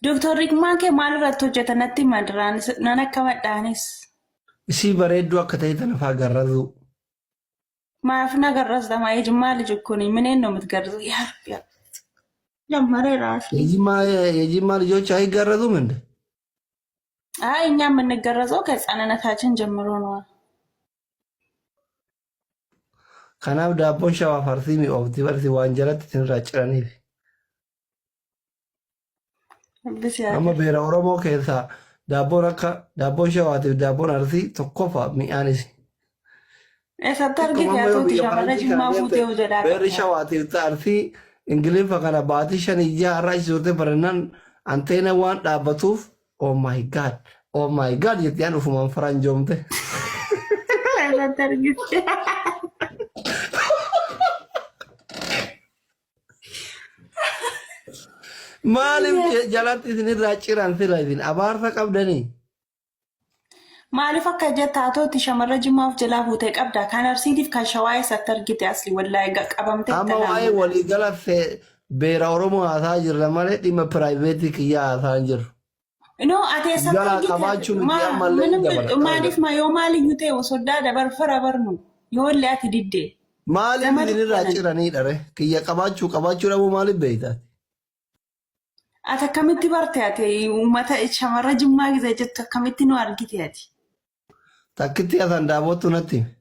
Doktor Rikmaan kee maal irratti hojjeta natti hima duraanis nan akka madhaanis. Isii bareedduu akka ta'e tana faa garrazuu. Maaf na garrazta maa የጅማ ልጅ እኮ ነኝ። ምኔን ነው የምትገርዘው? ያ ረቢ ጀመረ ራሱ የጅማ ልጆች አይገረዙም እንዴ? አይ እኛ የምንገረዘው ከህፃንነታችን ጀምሮ ነው። Kanaaf daabboon shawaa farsii mi'oofti barsi waan jalatti isinirraa ciraniif. Rabbis Amma yaa beera Oromoo keessaa daabboon akka daabboon shawaatiif daabboon arsii tokkoffaa mi'aan isi. Eessatti Xiqquma argite amma yoo atuuti biyya shamarra faranjii kana Jimmaa deemte fuutee jedhaa beerri qabda. shawaatiif arsii Ingiliffa kana baatii shanii jaha irraa achi turte barannaan anteena waan dhaabbatuuf oh my god oh my god jettee an ufumaan faranjoomte. Eessatti argite? Maaliif jalatti isinirraa ciran sila isin abaarsa qabdanii? Maaliif akka jetta atooti shamarra Jimmaa of jalaa fuutee qabda. Kan Arsiitiif kan Shawaa eessatti argite asli wallaahi qabamtee Amma itti waa'ee laamu. waliigala beera Oromoo haasaa jirra malee dhimma piraayiveetii kiyyaa haasaa hin jirru. No ati eessatti Jalaa argite qabaachuu miti maa ammallee hin ምንም dabala. maaliif ma yoo maaliyyuu ta'e soddaa dabar fira barnu yoo illee ati didde Maaliif zamad isinirraa kanan. ciranii dhare? Kiyya qabaachuu qabaachuu dhabuu maaliif beekta? Ati akkamitti barte ati uummata shamarra Jimmaa gizee jettu akkamitti nu argite ati? Takkitti asan daabottu natti himi.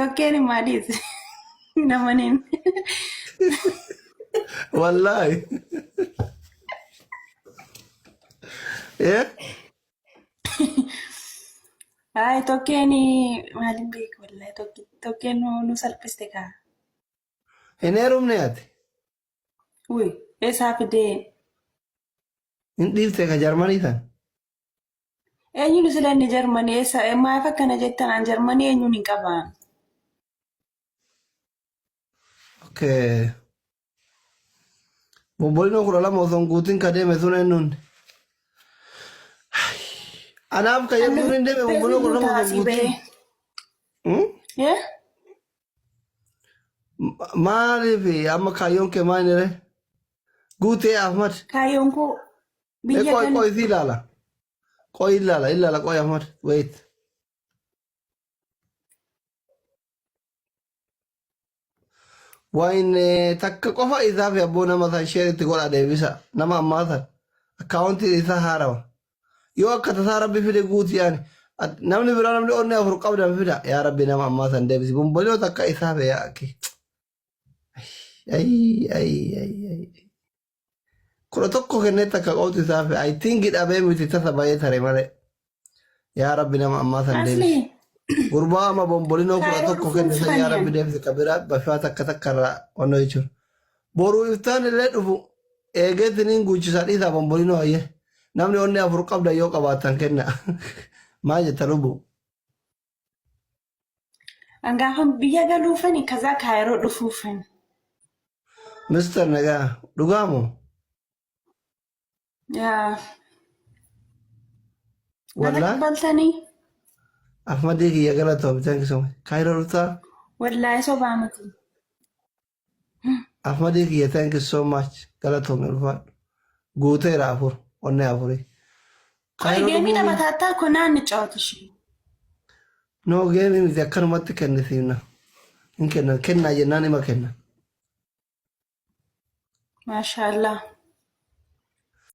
Tokkeen maaliif? Namaniin. Wallaahi. Eh? Ay tokkeen maaliin beeku wallaahi tokkeen nu salphiste kaa. Hin heerumne ati? Uy eessaa fidee? Hin dhiifte ka Jarmanii san? Eenyuun sila inni Jarmanii eessa maaf akkana jettan an Jarmanii eenyuun hin qabaan. Okay. Bombolinoo 12 osoo hin guutin ka deeme sun eenyuun? Anaaf ka Anni yemmuun hin deeme bombolinoo beeku 12 osoo hin taasii guutin. ba'ee. Hmm? Eh? Maaliif amma kaayyoon kee maal inni ree? Guutee Ahmad. Kaayyoon koo Mee biyya qoy galu. qoy si ilaala. Qoy ilaala ilaala qoy Ahmad. Wait. Wayne takka qofa isaa fi abboo nama san sheer itti godha deebisa. Nama ammaa san. Akkaawuntiin isaa haarawa. Yoo akka tasaa rabbi fide guuti yaani. Namni biraa namni onnee afur qabdan fida. Yaa rabbi nama ammaa san deebisi. Bomboloo takka isaa fi yaa akki. Ay ay ay ay. 11 kennee takka qofti isaa fi I think dhabee miti tasa baay'ee tare malee. Yaa rabbi nama ammaa san deebisi. Asli Gurbaa amma bombolinoo kudha kaayiroo tokko kenne dhufuuf san yaa faniyan. rabbi deebisi ka biraa bafaa takka takka irraa onnoo jechuudha. Boruu iftaan illee dhufu eegeetiniin guuchisaa dhiisaa bombolinoo hayyee. Namni onnee afur qabda yoo qabaattan kenna. Maal jetta lubbu? An gaafa biyya galuufani kazaa kaayiroo dhufuufani. Mister Nagaa dhugaa moo? Yaa. Na Wallaahi taqabbaltanii? Ahmadii kiyya galatoomi thank you so much. Kaayiroo dhuftaa? Wallaahi sobaa miti. Ahmadii kiyya thank you so much galatoomi ulfaadhu. Guuteera afur onnee afurii. Qoy Kaayiroo geemii dhufuun taphataattaa ko naan ni caawatu ishee. no geemii miti akkanumatti kennisiifna. Hin kennan kennaa jennaan ima kenna. Maashaallah.